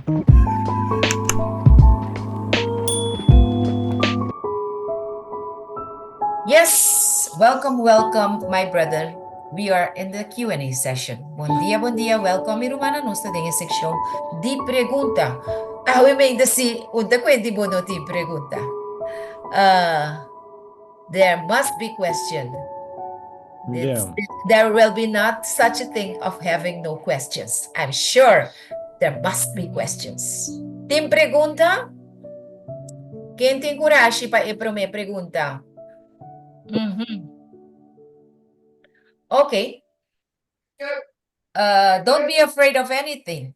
Yes, welcome, welcome, my brother. We are in the Q&A session. Bon dia, bon dia, welcome, mi rumannan. Nos ta den e sekshon di pregunta. Awe mi ainda si un ta kuenti bo no tin pregunta. There must be question. There will be not such a thing of having no questions. I'm sure there must be questions. Tin pregunta? Ken tin kurashi pa e promé pregunta? Ok. Don't be afraid of anything.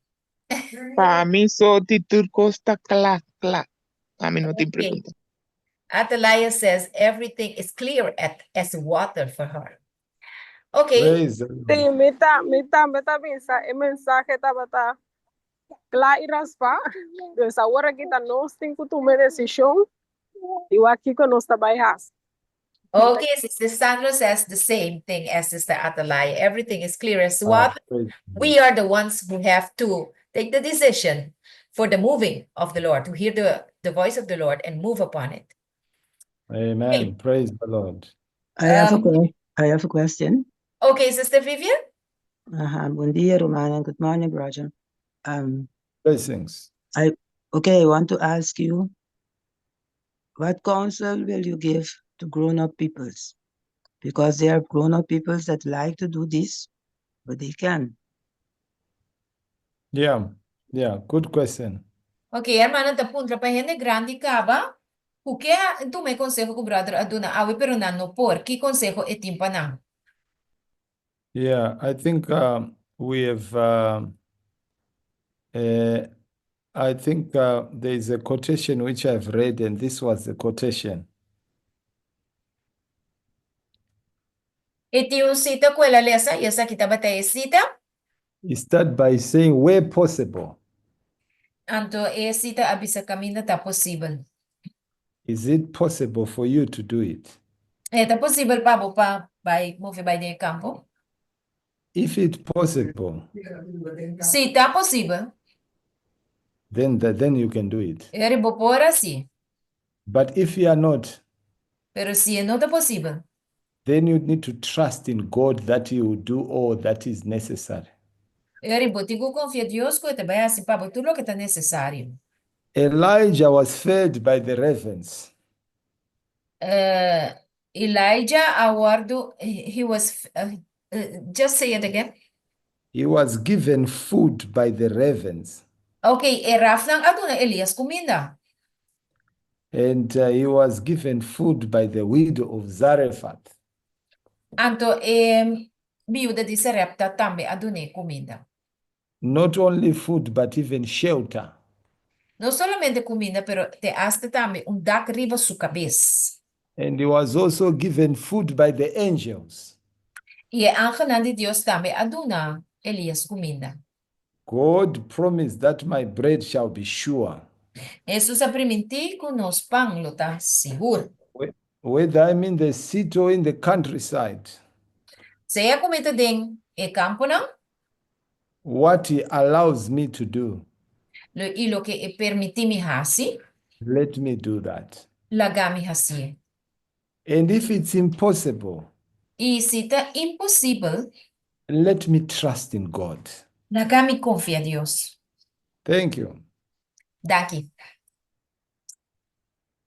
Pa mi so di tur kos ta kla kla. Pa mi no tin pregunta. Atalaya says everything is clear at as water for her. Okay. Praise the Lord. Sí, mi ta, mi tambe ta bisa e mensahe tabata kla i raspá. Dus awor aki ta nos tin ku tuma e desishon i wak kiko nos ta bai hasi. Okay, Sister Sandra says the same thing as Sister Atalaya. Everything is clear as water. Praise the We are the ones who have to take the decision for the moving of the Lord, to hear the voice of the Lord and move upon it. Amen. Okay. Praise the Lord. I have a question. Okay, Sister Vivian. Bon dia, rumannan. Good morning, brother. Blessings. Okay, I want to ask you, what counsel will you give to grown-up peoples? Because there are grown-up peoples that like to do this, but they can. Yeah, good question. Ok, ruman ta puntra pa hende grandi kaba. Ku ke tuma e konseho ku brother a duna awe, pero nan no por. Ki konseho e tin pa nan? Yeah, I think there is a quotation which I've read, and this was the quotation. E tin un sita ku el a lesa, i esaki tabata e sita. He start by saying, where possible. Anto e sita a bisa kaminda ta posibel. Is it possible for you to do it? E ta posibel pa bo pa bai move bai den kampo? If it's possible, Si ta posibel, then you can do it. E bo por hasié. But if you are not, Pero si no ta posibel, then you need to trust in God that He will do all that is necessary. E bo tin ku konfia Dios ku e ta bai hasi pa bo tur loke ta nesesario. Elijah was fed by the ravens. Elijah a wòrdu, he was, just say it again. He was given food by the ravens. Ok, e rafnan a duna Elias kuminda. And he was given food by the widow of Zarephath. Anto e biuda di Sarepta tambe a dun'é kuminda. Not only food, but even shelter. No solamente kuminda, pero te hasta tambe un dak riba su kabes. And he was also given food by the angels. I e angelnan di Dios tambe a duna Elias kuminda. God promised that my bread shall be sure. Hesus a primintí ku nos pan lo ta sigur. Whether I'm in the city or in the countryside, Sea ku mi ta den e kamponan, what he allows me to do, i loke e permití mi hasi, let me do that. Laga mi hasié. And if it's impossible, I si ta imposibel, let me trust in God. Laga mi konfia Dios. Thank you. Danki.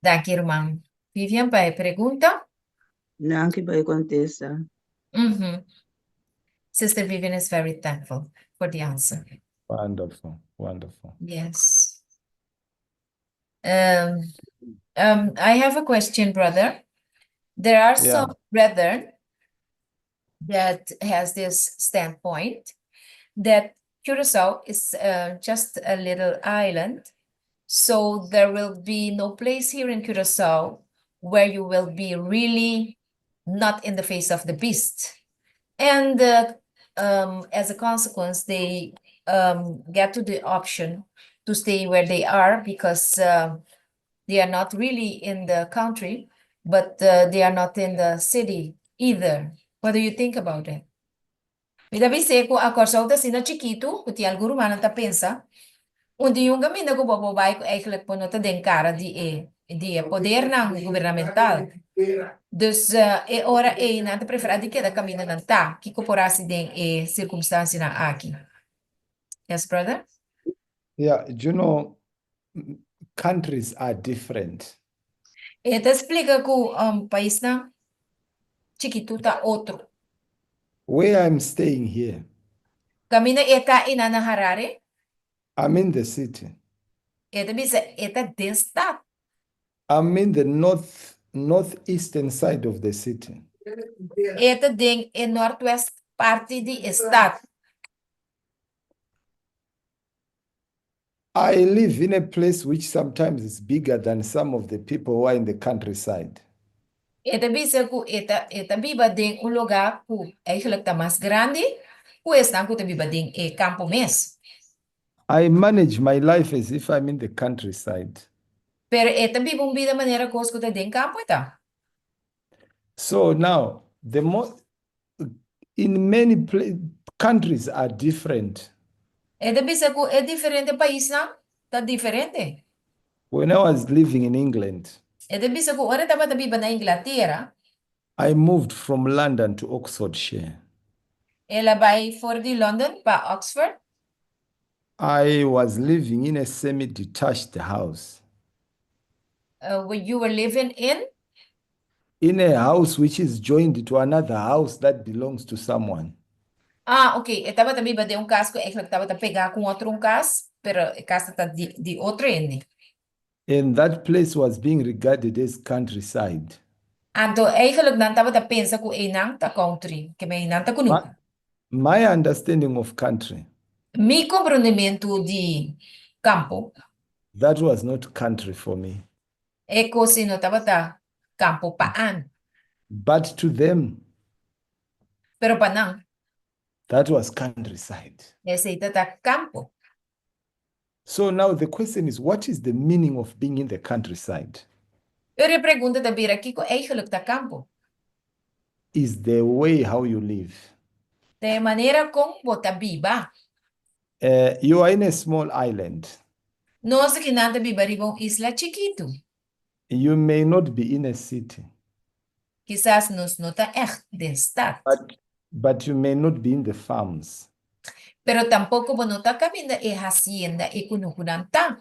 Danki, ruman Vivian, pa e pregunta. Danki pa e kontesta. Sister Vivian is very thankful for the answer. Wonderful, wonderful. Yes. I have a question, brother. There are some brethren that has this standpoint that Curacao is just a little island, so there will be no place here in Curacao where you will be really not in the face of the beast. And as a consequence, they get to the option to stay where they are because they are not really in the country, but they are not in the city either. What do you think about it? Mi ta bisa ku Kòrsou ta asina chikitu, ku tin algun ruman ta pensa, Un di un kaminda ku bo por bai ku eigenlijk bo no ta den kara di e di e podernan gubernamental. Dus e ora ei nan ta preferá di keda kaminda nan ta. Kiko por hasi den e sirkumstansianan aki? Yes, brother? Yeah, you know, countries are different. E ta splika ku paisnan chikitu ta otro. Where I'm staying here. Kaminda e ta einan na Harare. I'm in the city. E ta bisa e ta den stad. I'm in the north northeastern side of the city. E ta den e nortwest parti di e stad. I live in a place which sometimes is bigger than some of the people who are in the countryside. E ta bisa ku e ta e ta biba den un lugá ku eigenlijk ta mas grandi ku esnan ku ta biba den e kampo mes. I manage my life as if I'm in the countryside. Pero e ta biba un bida manera kos ku ta den kampo e ta. So now, the mo in many pla countries are different. E ta bisa ku e diferente paisnan ta diferente. When I was living in England. E ta bisa ku ora e tabata biba na Inglatera. I moved from London to Oxfordshire. El a bai for di London pa Oxford. I was living in a semi-detached house. You were living in? In a house which is joined to another house that belongs to someone. Ah, ok. E tabata biba den un kas ku eigenlijk tabata pegá ku un otro un kas, pero e kas ta di, di otro hende. And that place was being regarded as countryside. Anto eigenlijk nan tabata pensa ku einan ta country, ke men einan ta kunuku. My understanding of country. Mi komprondementu di kampo. That was not country for me. E kos ei no tabata kampo pa ami. But to them. Pero pa nan. That was countryside. Esei ta kampo. So now the question is, what is the meaning of being in the countryside? Pero e pregunta ta bira kiko eigenlijk ta kampo? Is the way how you live. Ta e manera kon bo ta biba. You are in a small island. Nos akinan ta biba riba un isla chikitu. You may not be in a city. Kisas nos no ta ègt den stad. But you may not be in the farms. Pero tampoko bo no ta kaminda e hasienda e kunukunan ta.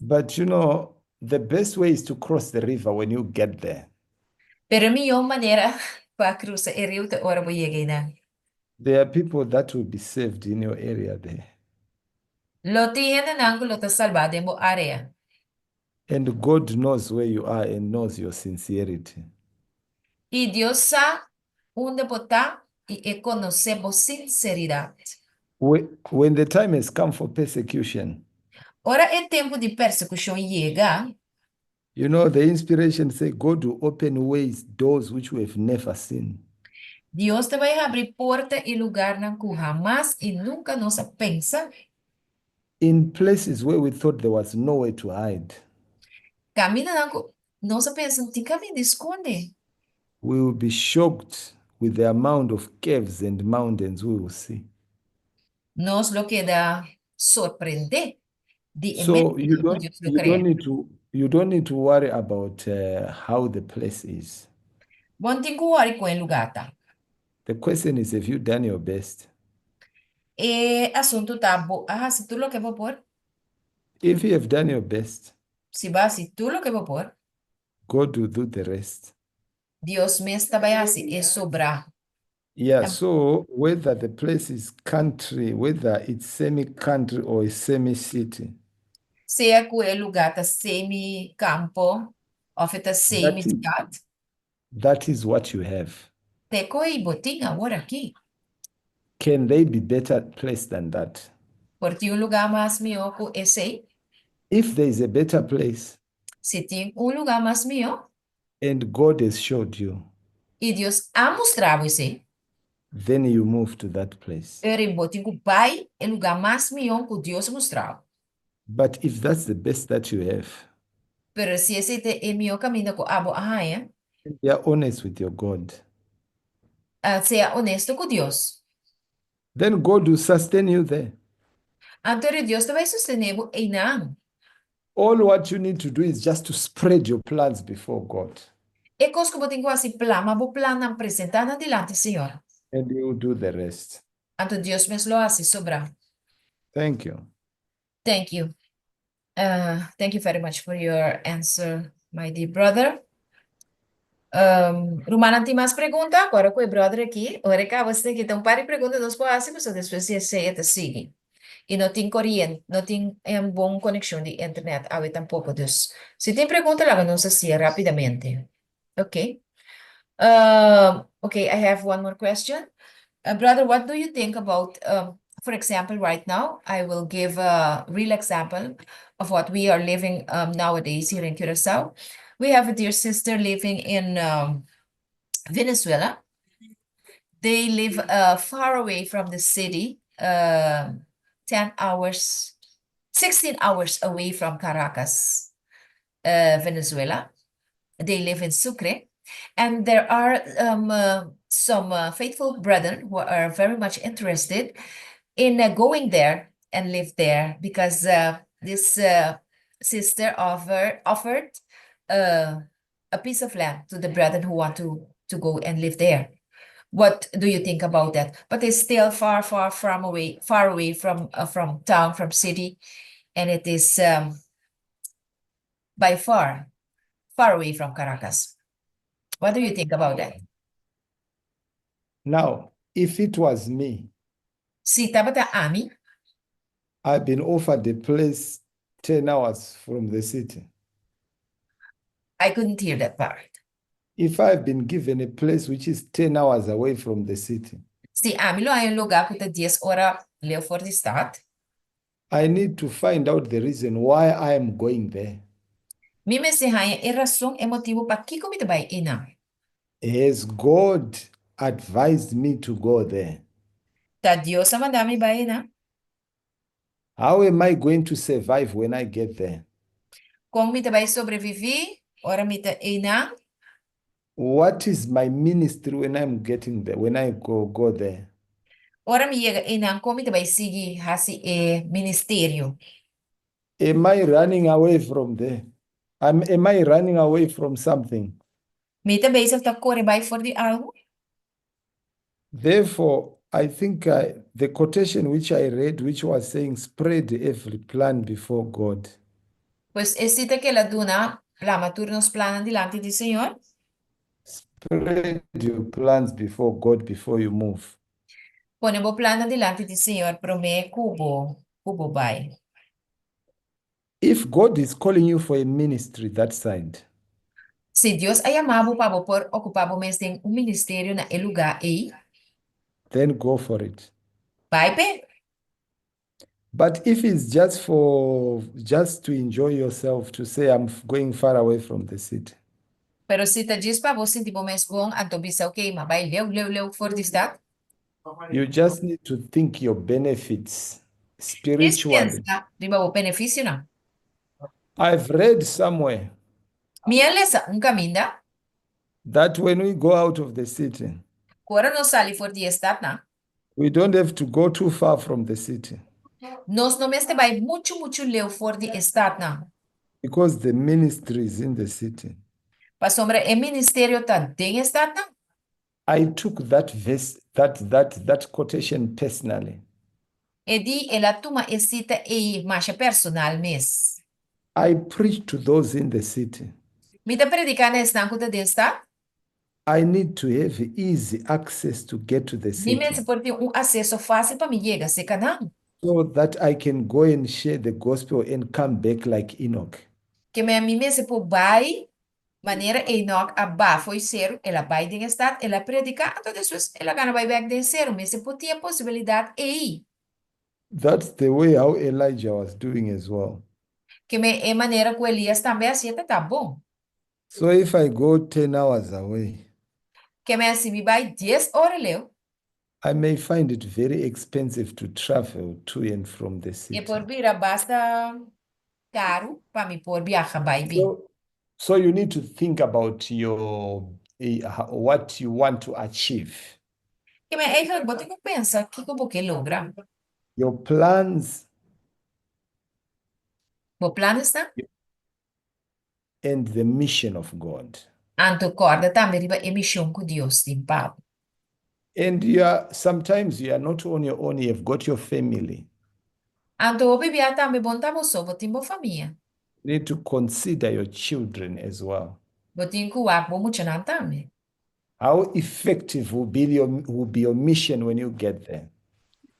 But you know, the best way is to cross the river when you get there. Pero e mihó manera pa krusa e riu ta ora bo yega einan. There are people that will be saved in your area there. Lo tin hendenan ku lo ta salbá den bo área. And God knows where you are and knows your sincerity. I Dios sa unda bo ta i e konosé bo sinseridat. When the time has come for persecution. Ora e tempu di persekushon yega. You know, the inspiration say God will open ways, doors which we have never seen. Dios ta bai habri porta i lugarnan ku hamas i nunka nos a pensa. In places where we thought there was nowhere to hide. Kamindanan ku nos a pensa no tin kaminda di skonde. We will be shocked with the amount of caves and mountains we will see. Nos lo keda sorprendé di e So you metanan ku don't Dios lo you krea. don't need to you don't need to worry about how the place is. Bo no tin ku wòri kon e lugá ta. The question is have you done your best? E asuntu ta, bo a hasi tur loke bo por? If you have done your best. Si bo a hasi tur loke bo por. God will do the rest. Dios mes ta bai hasi e sobrá. Yeah, so whether the place is country, whether it's semi-country or semi-city. Sea ku e lugá ta semi-kampo òf e ta semi-stat. That is what you have. Te koe bo tin awor aki. Can there be better place than that? Por tin un lugá mas mihó ku esei? If there is a better place. Si tin un lugá mas mihó. And God has showed you. I Dios a mustra bo esei. Then you move to that place. Eri bo tin ku bai e lugá mas mihó ku Dios a mustra bo. But if that's the best that you have. Pero si esei ta e mihó kaminda ku abo a haña. Be honest with your God. Sea honesto ku Dios. Then God will sustain you there. Anto Dios ta bai sostené bo einan. All what you need to do is just to spread your plans before God, E kos ku bo tin ku hasi, plama bo plannan, presentá nan dilanti Señor. And He will do the rest. Anto Dios mes lo hasi sobrá. Thank you. Thank you. Thank you very much for your answer, my dear brother. Rumannan, tin mas pregunta? Awor ku e brother aki. Ora ku bo aki un par di pregunta nos por hasi, ma despues esei ta sigui. I no tin koriente, no tin un bon konekshon di internet, awe tampoko. Dus, si tin pregunta, laga nos hasi rápidamente. Ok. Okay, I have one more question. Brother, what do you think about, for example, right now, I will give a real example of what we are living nowadays here in Curacao. We have a dear sister living in Venezuela. They live far away from the city, 10 hours, 16 hours away from Caracas, Venezuela. They live in Sucre. And there are some faithful brethren who are very much interested in going there and live there because this sister offered a piece of land to the brethren who want to go and live there. What do you think about that? But it's still far, far from away, far away from town, from city, and it is by far, far away from Caracas. What do you think about that? Now, if it was me, Si tabata ami, I've been offered a place 10 hours from the city. I couldn't hear that part. If I've been given a place which is 10 hours away from the city, Si ami lo haña un lugá ku ta 10 ora leu for di stat, I need to find out the reason why I am going there. Mi mester haña e rason, e motibu pakiko mi ta bai einan. Has God advised me to go there? Ta Dios a manda mi bai einan? How am I going to survive when I get there? Kon mi ta bai sobreviví ora mi ta einan? What is my ministry when I'm getting there, when I go there? Ora mi yega einan, kon mi ta bai sigui hasi e ministerio? Am I running away from there? Am I running away from something? Mi ta bezig ta kore bai for di algu? Therefore, I think the quotation which I read, which was saying, "Spread every plan before God." Pues e sita ku el a duna, plama tur nos plannan dilanti di Señor. Spread your plans before God before you move. Pone bo plannan dilanti di Señor promé ku bo bai. If God is calling you for a ministry that side, Si Dios a yama bo pa bo por okupá bo mes den un ministerio na e lugá ei, then go for it. Bai p'e. But if it's just to enjoy yourself, to say, "I'm going far away from the city," Pero si ta djis pa bo sinti bo mes bon, anto bisa, "Ok, m'a bai leu, leu, leu for di stat." You just need to think your benefits spiritually. Pensa riba bo benefisionan. I've read somewhere Mi a lesa un kaminda, that when we go out of the city, ora nos sali for di stat nan, we don't have to go too far from the city nos no mester bai muchu, muchu leu for di stat nan. Because the ministry is in the city. Pasobra e ministerio ta den stat nan. I took that verse, that quotation personally. E di el a tuma e sita ei masha personal mes. I preach to those in the city. Mi ta prediká na esnan ku ta den stat. I need to have easy access to get to the Mi city mester por tin un akseso fásil pa mi yega serka nan. So that I can go and share the gospel and come back like Enoch. Ke men mi mester por bai manera Enoch a baha fo'i seru, el a bai den stat, el a prediká, anto despues el a kana bai bèk den seru, mester por tin e posibilidat ei. That's the way how Elijah was doing as well. Ke men e manera ku Elias tambe a hasi ta bon. So if I go 10 hours away, Ke men si mi bai 10 ora leu, I may find it very expensive to travel to and from the e city. Por bira basta karu pa mi por biaha bai bin. So you need to think about what you want to achieve. Ke men eigenlijk bo tin ku pensa kiko bo ke logra. Your plans Bo plannan, and the mission of God. Anto kòrda tambe riba e mishon ku Dios tin pa bo. And you are sometimes you are not on your own, you've got your family. Anto hopi bia tambe bo n' ta bo so, bo tin bo famia. You need to consider your children as well. Bo tin ku wak bo muchanan tambe. How effective will be your mission when you get there?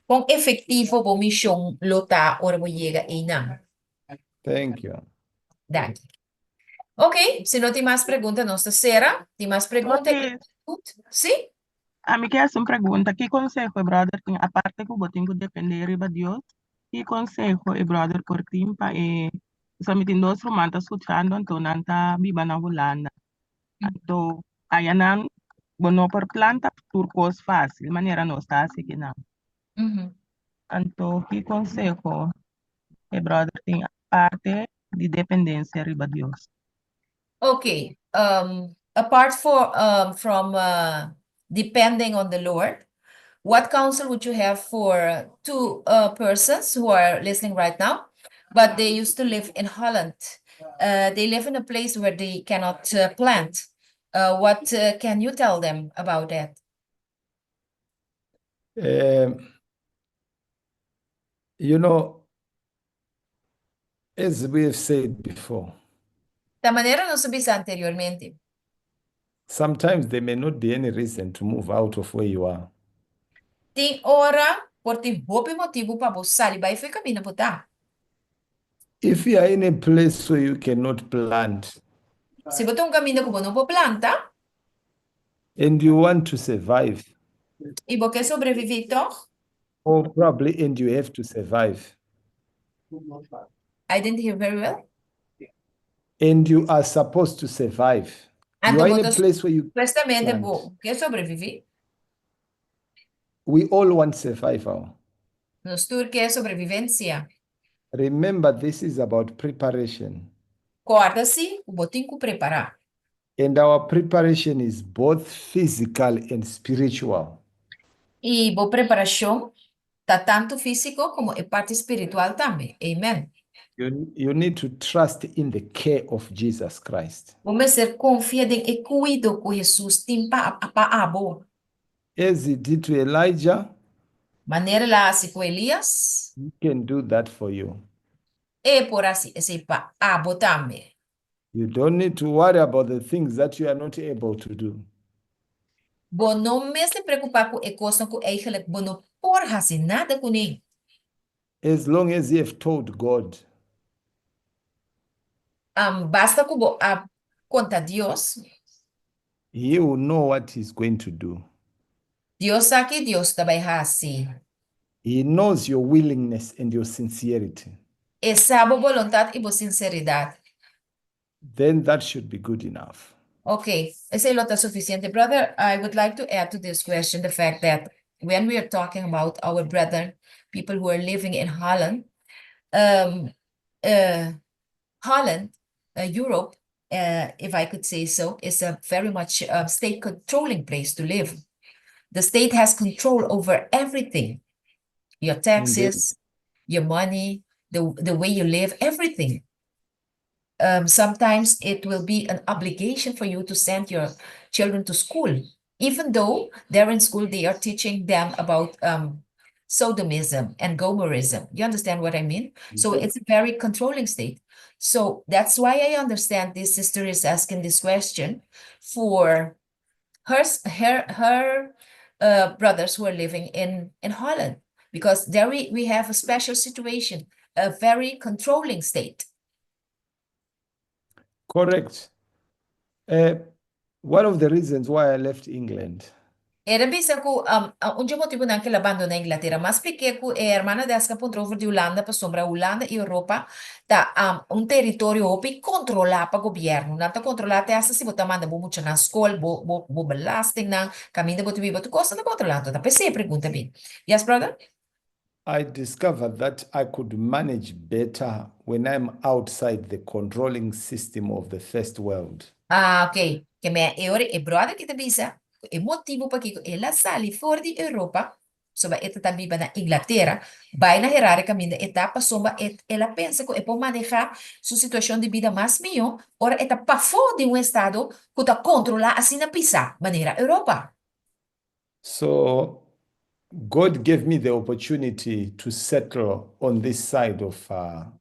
Kon efektivo bo mishon lo ta ora bo yega einan. Thank you. Danki. Ok, si no tin mas pregunta, nos ta sera. Tin mas pregunta? Ok. Sí? Ami ke hasi un pregunta. Ki konseho, brother, tin aparte ku bo tin ku dependé riba Dios? Ki konseho, brother, por tin pa so mi tin dos ruman ta skuchando, anto nan ta biba na Hulanda. Anto ayanan bo no por planta tur kos fásil, manera nos ta hasi akinan. Anto ki konseho, brother, tin aparte di dependensia riba Dios? Okay. Apart from depending on the Lord, what counsel would you have for two persons who are listening right now, but they used to live in Holland? They live in a place where they cannot plant. What can you tell them about that? As we have said before, Di manera nos a bisa anteriormente, sometimes there may not be any reason to move out of where you are. Tin ora por tin hopi motibu pa bo sali bai for di kaminda bo ta. If you are in a place where you cannot plant Si bo ta un kaminda ku bo no por planta, and you want to survive, i bo ke sobreviví toch? Or probably and you have to survive, I didn't hear very well. And you are supposed to survive, you are in a place where you Supuestamente plant. Bo ke sobreviví. We all want survival. Nos tur ke sobrevivensia. Remember, this is about preparation. Kòrda si, bo tin ku prepará. And our preparation is both physical and spiritual. I bo preparashon ta tantu físiko komo e parti spiritual tambe. Amen. You need to trust in the care of Jesus Christ. Bo mester konfia den e kuido ku Hesus tin pa abo. As he did to Elijah, Manera el a hasi ku Elias, he can do that for you. E por hasi esei pa abo tambe. You don't need to worry about the things that you are not able to do. Bo no mester preokupá ku e kosnan ku eigenlijk bo no por hasi nada kuné. As long as you have told God, Basta ku bo a konta Dios, He will know what He's going to do. Dios sa kiko Dios ta bai hasi. He knows your willingness and your sincerity. E sa bo boluntat i bo sinseridat. Then that should be good enough. Okay, esei lo ta sufisiente. Brother, I would like to add to this question the fact that when we are talking about our brethren, people who are living in Holland, Holland, Europe, if I could say so, is a very much state controlling place to live. The state has control over everything. Your taxes, your money, the way you live, everything. Sometimes it will be an obligation for you to send your children to school, even though they're in school, they are teaching them about Sodomism and Gomorism. You understand what I mean? So it's a very controlling state. So that's why I understand this sister is asking this question for her brothers who are living in Holland, because there we have a special situation, a very controlling state. Correct. One of the reasons why I left England El a bisa ku un di e motibunan ku el a bandoná Inglatera, mas pasobra ku e ruman Deska a puntra over di Hulanda, pasobra Hulanda i Europa ta un teritorio hopi kontrolá pa gobièrnu. Nan ta kontrolá te hasta si bo ta manda bo mucha na skol, bo belasting nan, kaminda bo ta biba, tur kos ta kontrolá. Ta p'esei e pregunta bin. Yes, brother? I discovered that I could manage better when I'm outside the controlling system of the first world. Ah, ok. Ke men e ora e brother ku ta bisa, e motibu pakiko el a sali for di Europa. Pasobra e ta biba na Inglatera, bai na Harare kaminda e ta, pasobra e el a pensa ku e por manehá su situashon di bida mas mihó ora e ta pafó di un estado ku ta kontrolá asina pisá, manera Europa. So God gave me the opportunity to settle on this side of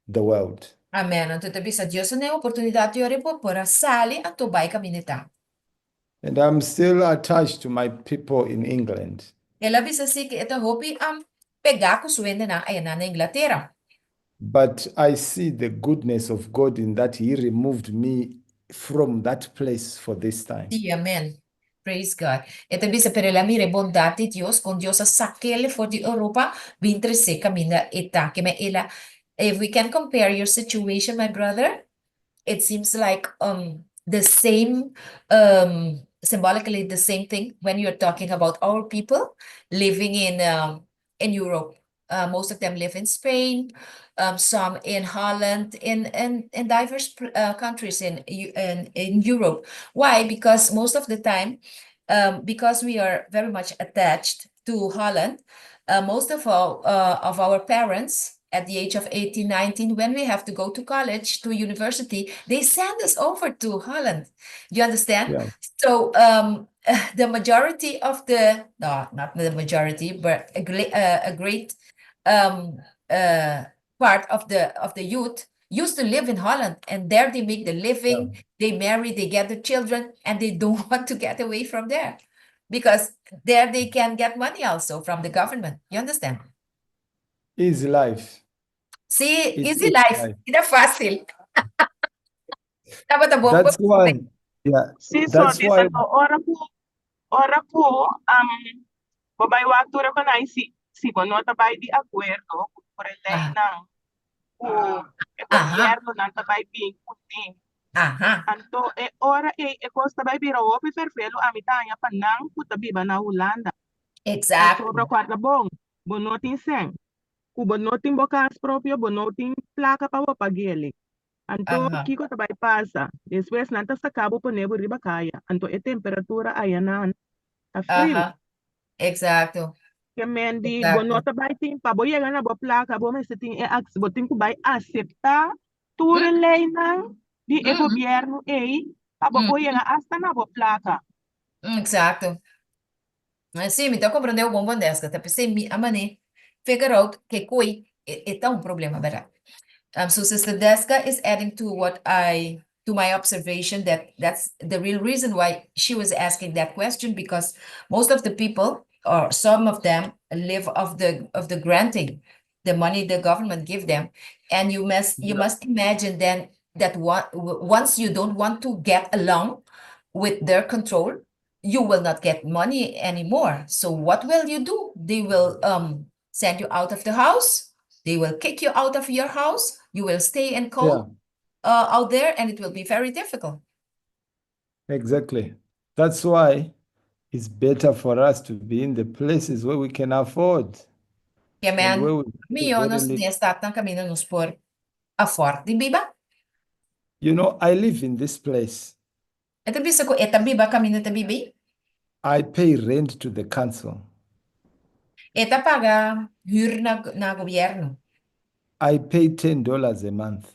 the world. Amen. Anto ta bisa Dios a dun'é oportunidat di ora e por a sali anto bai kaminda e ta. And I'm still attached to my people in England. El a bisa si ku e ta hopi pegá ku su hendenan ayanan na Inglatera. But I see the goodness of God in that He removed me from that place for this time. Si, amen. Praise God. E ta bisa, pero el a mira e bondat di Dios, kon Dios a sak'é for di Europa, bin tres'é kaminda e ta. Ke men el a, if we can compare your situation, my brother, it seems like the same, symbolically the same thing when you're talking about our people living in Europe. Most of them live in Spain, some in Holland, in diverse countries in Europe. Why? Because most of the time, because we are very much attached to Holland, most of our parents at the age of 18, 19, when we have to go to college, to university, they send us over to Holland. You understand? Yeah. So the majority of the, no, not the majority, but a great part of the youth used to live in Holland, and there they make the living, they marry, they get the children, and they don't want to get away from there because there they can get money also from the government. You understand? Easy life. Si, It's easy easy life. life. Bida fásil. Tabata bon. That's why, yeah, Si, so that's why, bisa ora ku bo bai wak tur ku nai si bo no ta bai di akuerdo ku e leinan ku e gobièrnu nan ta bai bin ku tin. Anto e ora e kos ta bai bira hopi ferfelu ami ta haña pa nan ku ta biba na Hulanda. Pasobra kòrda bon, bo no tin sèn. Ku bo no tin bo kas propio, bo no tin plaka pa bo pag'é. Anto kiko ta bai pasa? Despues nan ta saka bo pone bo riba kaya. Anto e temperatura ayanan ta friu. Ke men di bo no ta bai tin pa bo yega na bo plaka, bo mester tin e bo tin ku bai aseptá tur leinan di e gobièrnu ei pa bo por yega asta na bo plaka. Eksakto. Si, mi ta komprondé bon bon Deska. Ta p'esei mi a manera figure out ku koi e ta un problema, bèrdat? So Sister Deska is adding to my observation that that's the real reason why she was asking that question, because most of the people, or some of them, live of the granting, the money the government give them, and you must imagine then that once you don't want to get along with their control, you will not get money anymore. So what will you do? They will send you out of the house. They will kick you out of your house. You will stay in cold out there, and it will be very difficult. Exactly. That's why it's better for us to be in the places where we can afford Ke and men, where we mihó very nos little. ta na kaminda nos por afford di biba. I live in this place. E ta bisa ku e ta biba kaminda e ta biba. I pay rent to the council. E ta paga huur na gobièrnu. I pay $10 a month.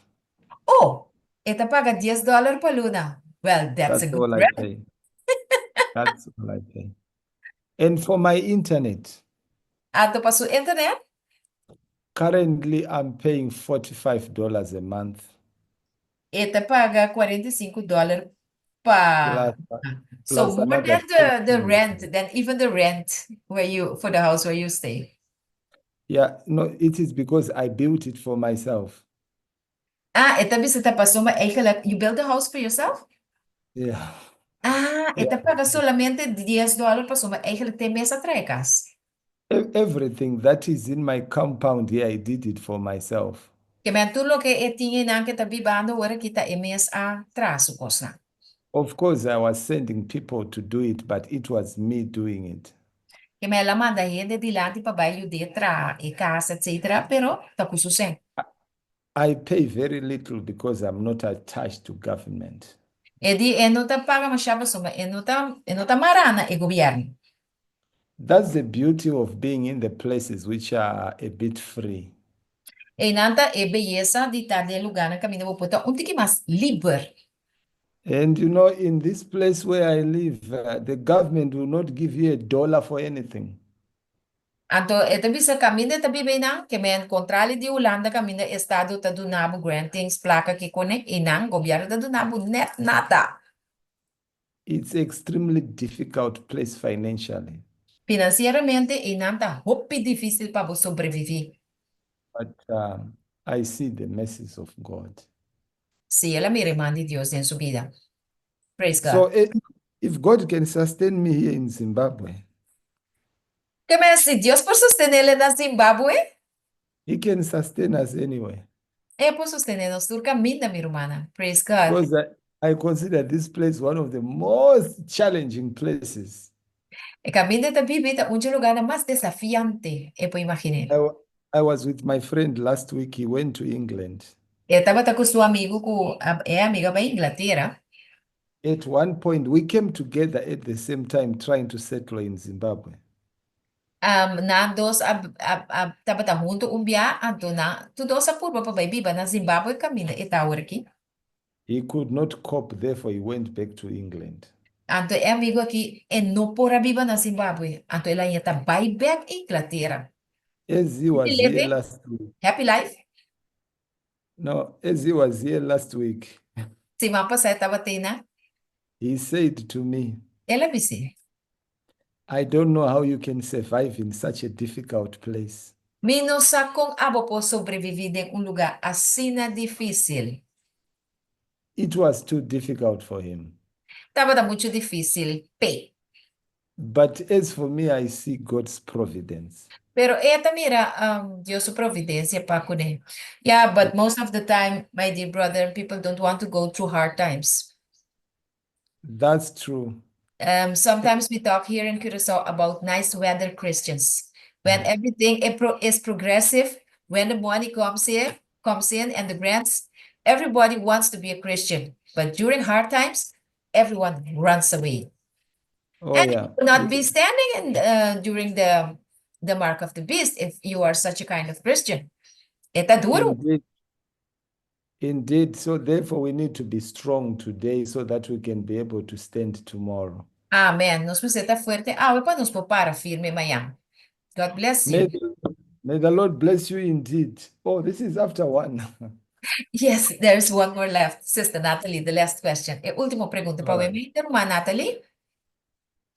Oh, e ta paga 10 dòler pa luna. Well, that's a That's good all I rent. pay. That's all I pay. And for my internet, Anto pa su internet, currently I'm paying $45 a month. E ta paga 45 dòler pa So Plus more another than the 15. rent, than even the rent where you for the house where you stay. Yeah, no, it is because I built it for myself. Ah, e ta bisa ta pasobra eigenlijk you build the house for yourself? Yeah. Ah, Yeah. e ta paga solamente 10 dòler pasobra eigenlijk t'e mes a traha kas. Everything that is in my compound here, I did it for myself. Ke men tur loke e tin einan ku e ta bibando awor aki ta e mes a traha su kosnan. Of course, I was sending people to do it, but it was me doing it. Ke men el a manda hende dilanti pa bai yud'é traha e kas, etc. Pero ta ku su sèn. I pay very little because I'm not attached to government. E di e no ta paga mashá pasobra e no ta mará na e gobièrnu. That's the beauty of being in the places which are a bit free. Einan ta e beyesa di ta den lugánan kaminda bo por ta un tiki mas liber. And in this place where I live, the government will not give you a dollar for anything. Anto e ta bisa kaminda e ta biba einan, ke men kontrali di Hulanda kaminda estado ta duna bo grantings, plaka kiko ne, einan gobièrnu ta duna bo nèt nada. It's extremely difficult place financially. Finansieramente einan ta hopi difísil pa bo sobreviví. But I see the mercies of God. Sí, el a mira e man di Dios den su bida. Praise God. So if God can sustain me here in Zimbabwe, Ke men si Dios por sostené na Zimbabue, He can sustain us anyway. E por sostené nos tur kaminda, mi rumannan. Praise God. Because I consider this place one of the most challenging places. E kaminda e ta biba ta un lugá mas desafiante, e por imaginá. I was with my friend last week. He went to England. E tabata ku su amigu ku e amigu a bai Inglatera. At one point, we came together at the same time trying to settle in Zimbabwe. Nan dos a tabata huntu un bia, anto nan tur dos a purba pa bai biba na Zimbabwe kaminda e ta awor aki. He could not cope, therefore he went back to England. Anto e amigu aki e no por a biba na Zimbabwe, anto el a bai bèk Inglatera. As he was Happy here living, last week. Happy life. No, as he was here last week, Siman pasá e tabata na, he said to me, el a bis'é, "I don't know how you can survive in such a difficult place." "Mi no sa kon abo por sobreviví den un lugá asina difísil." It was too difficult for him. Tabata muchu difísil p'e. But as for me, I see God's providence. Pero e ta mira Dios su providensia pa kuné. Yeah, but most of the time, my dear brother, people don't want to go through hard times. That's true. Sometimes we talk here in Curacao about nice weather Christians. When everything is progressive, when the money comes here, comes in and the grants, everybody wants to be a Christian. But during hard times, everyone runs away. And you will not be standing in during the mark of the beast if you are such a kind of Christian. E ta duru. Indeed. Indeed. So therefore we need to be strong today so that we can be able to stand tomorrow. Amèn. Nos mester ta fuerte awe pa nos por para firme mañan. God bless you. May the Lord bless you indeed. Oh, this is after 1. Yes, there's one more left. Sister Natalie, the last question. E último pregunta pa Alright. mi, ruman Natalie.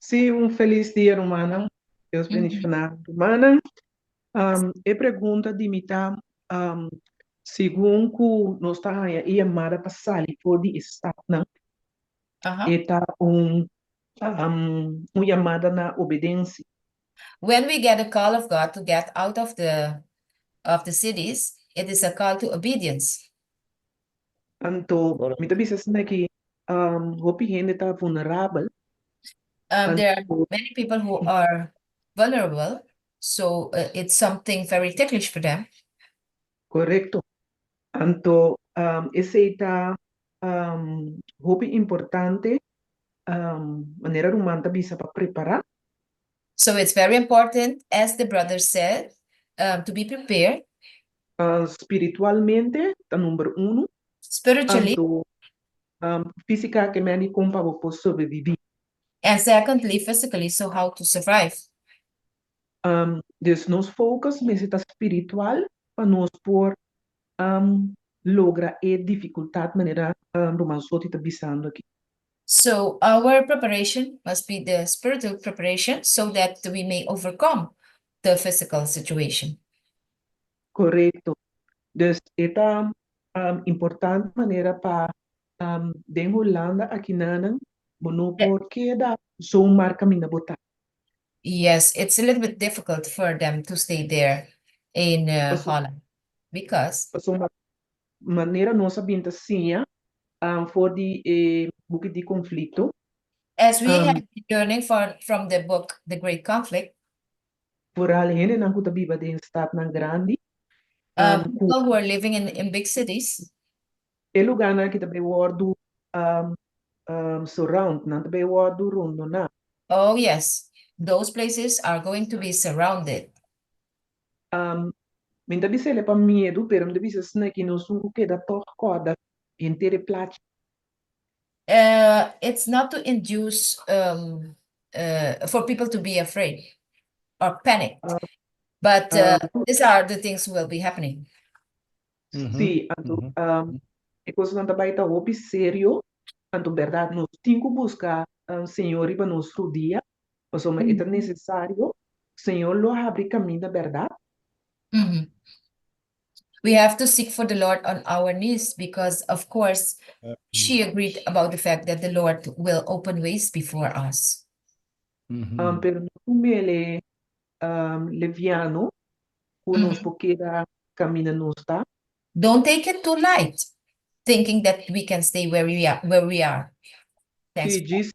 Sí, un felis dia, rumannan. Dios bendishoná, rumannan. E pregunta di mi ta, segun ku nos ta e yamada pa sali for di stadnan, e ta un yamada na obedensia. When we get a call of God to get out of the cities, it is a call to obedience. Anto, Correct. mi ta bisa ku hopi hende ta vulnerabel. There are many people who are vulnerable, so it's something very ticklish for them. Korekto. Anto, esei ta hopi importante, manera ruman ta bisa pa prepará. So it's very important, as the brother said, to be prepared. Spiritualmente, ta number 1. Spiritually. Anto, físika ke men kon pa por sobreviví. And secondly, physically, so how to survive. Dus nos focus mester ta spiritual pa nos por logra e difikultat manera ruman Soti ta bisando aki. So our preparation must be the spiritual preparation so that we may overcome the physical situation. Korekto. Dus e ta importante manera pa den Hulanda akinan bo no por keda zomaar kaminda bo ta. Yes, it's a little bit difficult for them to stay there in Holland because Paso manera nos a bin ta siña for di buki di konflikto. As we have been learning from the book The Great Conflict, Vooral hendenan ku ta biba den stadnan grandi. People who are living in big cities, E lugánan aki ta bai wòrdu surround, nan ta bai wòrdu rondoná. Oh yes. Those places are going to be surrounded. Mi n' ta bis'é pa miedu, pero mi ta bisa ku nos no keda tòg kòrda henter e plachi. It's not to induce for people to be afraid or panicked, but these are the things will be happening. Si, anto, e kosnan ta bai ta hopi serio, anto berdat, nos tin ku buska Señor riba nos rudia, pasobra e ta nesesario, Señor lo habri kaminda, berdat? We have to seek for the Lord on our knees because, of course, she agreed about the fact that the Lord will open ways before us. Pero no tum'é leviano, ku nos por keda kaminda nos ta. Don't take it too light, thinking that we can stay where we are. Where we are. Thanks. Si, djis,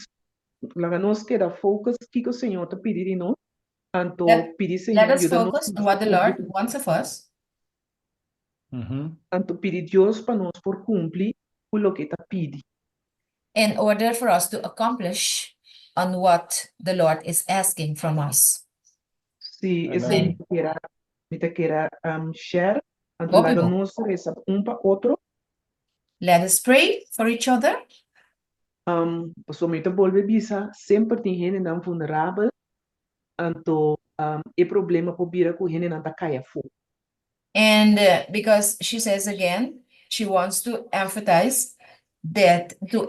laga nos keda focus kiko Señor ta pidi di nos, anto pidi Señor Let us yuda nos focus on what the Lord wants of us. Anto pidi Dios pa nos por kumpli ku loke e ta pidi. In order for us to accomplish on what the Lord is asking from us. Si, Amen. esei mi ta kere share, anto Hopi laga bon. nos resa un pa otro. Let us pray for each other. So mi ta bolbe bisa, semper tin hendenan vulnerabel, anto e problema por bira ku hendenan ta kai afó. And because she says again, she wants to emphasize that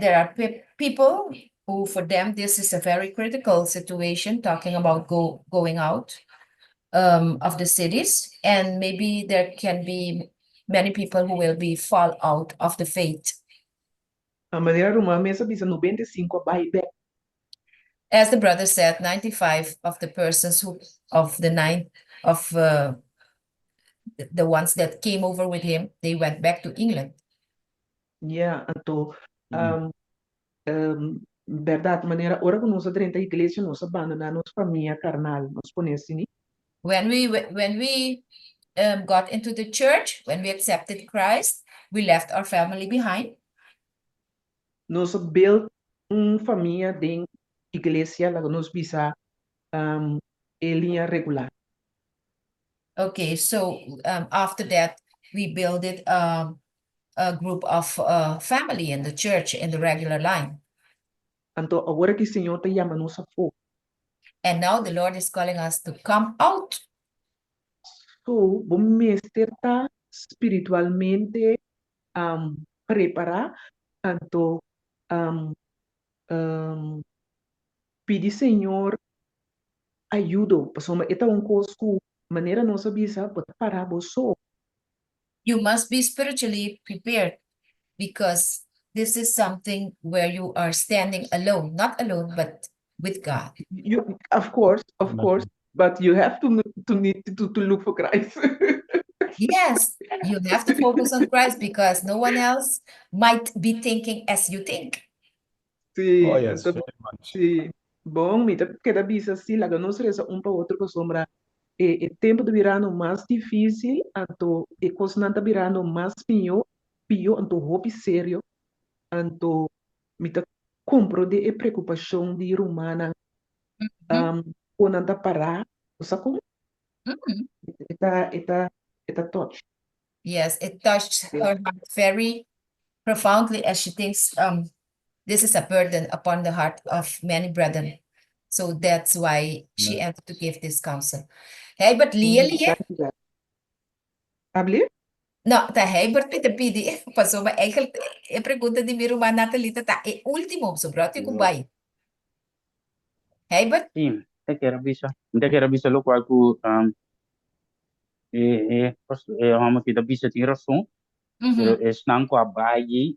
there are people who, for them, this is a very critical situation, talking about going out of the cities, and maybe there can be many people who will be fall out of the faith. E manera ruman mes a bisa 95 a bai bèk. As the brother said, 95 of the persons who of the nine of the ones that came over with him, they went back to England. Yeah, anto berdat, manera ora ku nos a drenta iglesia, nos a bandoná nos famia karnal, nos pone asina. When we got into the church, when we accepted Christ, we left our family behind. Nos a build un famia den iglesia, laga nos bisa e liña regular. Okay, so after that, we built it a group of family in the church in the regular line. Anto awor ku Señor ta yama nos afó. And now the Lord is calling us to come out. So, bo mester ta spiritualmente prepará, anto pidi Señor ayudo, pasobra e ta un kos ku manera nos a bisa, bo ta pará bo so. You must be spiritually prepared because this is something where you are standing alone, not alone, but with God. You, of Amen. course, but you have to need to look for Christ. Yes, you have to focus on Christ because no one else might be thinking as you think. Si, Oh, yes, anto, very much. si, bon, mi ta keda bisa si, laga nos resa un pa otro pasobra e tempu ta birando mas difísil, anto e kosnan ta birando mas pió, pió, anto hopi serio, anto mi ta komprondé e preokupashon di rumannan ku nan ta pará, sa kon? E ta touch. Yes, it touched her heart very profoundly as she thinks this is a burden upon the heart of many brethren. So that's why she had to give this counsel. Herbert, lia lia. Abli? No, ta Herbert mi ta pidi. Pasobra eigenlijk e pregunta di mi ruman Nathalie ta e último, so ku Yeah. bai. Herbert? Si, mi ta kere bisa lokual ku e hòmber ku ta bisa tin rason, pero esnan ku a bai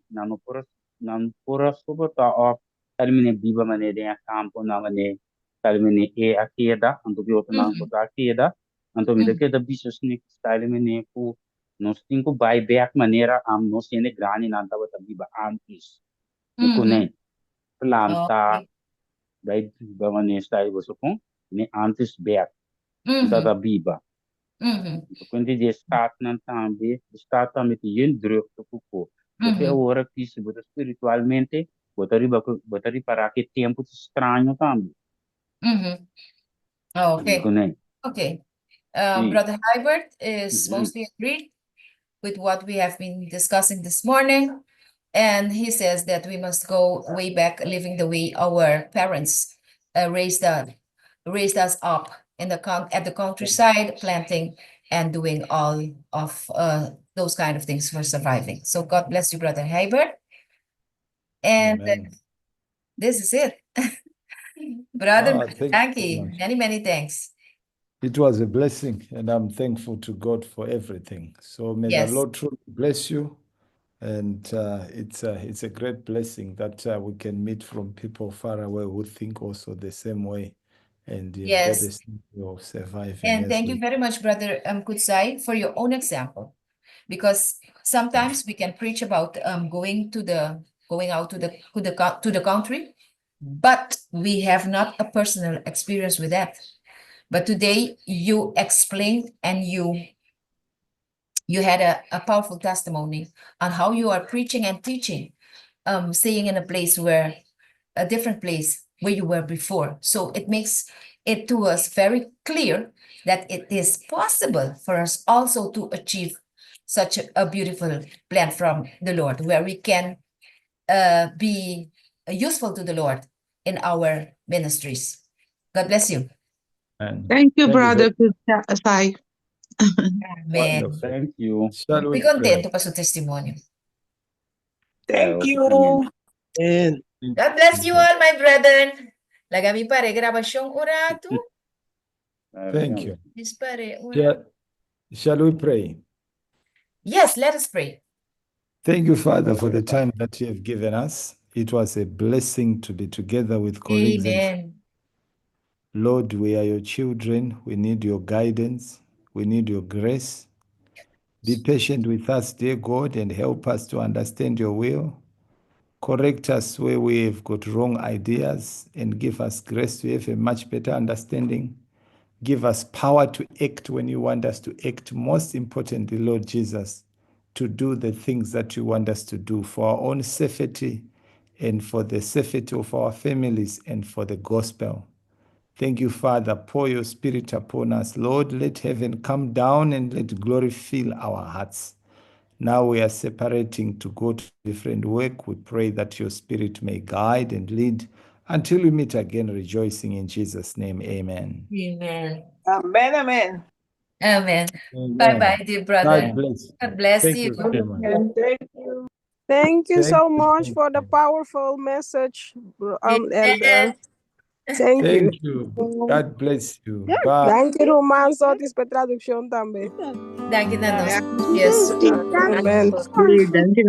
nan por soportá òf terminá biba manera den kampo na manera terminá e a keda, anto ku otro nan por a keda, anto mi ta keda bisa snik style manera ku nos tin ku bai bèk manera nos hende grandi nan tabata biba antes. Kuné planta bai biba manera style boso kon ne antes bèk ta biba. Kuando di stad nan tambe, stad tambe tin yen drukte ku ko. Porque awor aki si bo spiritualmente. Bo ta riba ku bo ta ripará ku e tempu ta straño tambe. Mhm. Okay. Kuné. Okay. Sí. Brother Hybert is mostly agreed with what we have been discussing this morning. And he says that we must go way back, living the way our parents raised us up in the con at the countryside, planting and doing all of those kind of things for surviving. So God bless you, Brother Hybert. And Amen. this is it. Brother Ah, thank you Yankee, very much. many, many thanks. It was a blessing, and I'm thankful to God for everything. So may the Lord truly bless you. And it's a great blessing that we can meet from people far away who think also the same way and you've got the same way of surviving And as thank you we. very much, Brother Kutsai, for your own example. Because sometimes we can preach about going out to the country, but we have not a personal experience with that. But today you explained and you had a powerful testimony on how you are preaching and teaching, staying in a place where a different place where you were before. So it makes it to us very clear that it is possible for us also to achieve such a beautiful plan from the Lord, where we can be useful to the Lord in our ministries. God bless you. And Thank you, thank you brother very Kutsai. Amen. wonderful. Thank you. Shall Mi we pray? kontentu pa su testimonio. Thank Eh, you. And God bless you all, my brethren. Laga mi para e grabashon un ratu. Thank you. Dispare un Shall we pray? Yes, let us pray. Thank you, Father, for the time that you have given us. It was a blessing to be together with colleagues and Amen. Lord, we are your children. We need your guidance. We need your grace. Be patient with us, dear God, and help us to understand your will. Correct us where we have got wrong ideas and give us grace to have a much better understanding. Give us power to act when you want us to act. Most importantly, Lord Jesus, to do the things that you want us to do for our own safety and for the safety of our families and for the gospel. Thank you, Father. Pour your spirit upon us. Lord, let heaven come down and let glory fill our hearts. Now we are separating to go to different work. We pray that your spirit may guide and lead until we meet again, rejoicing in Jesus' name. Amen. Amen. Amen, amen. Amen. Amen. Bye bye, dear brother. God bless. God bless Thank you. you very much. And thank you. Thank you Thank so you, much thank for the you. powerful message, Elder. Amen. Thank you. Thank you. God bless you. Bye. Thank you, ruman Sotis, pa e tradukshon tambe. Danki na nos. Yes. Amen. Danki.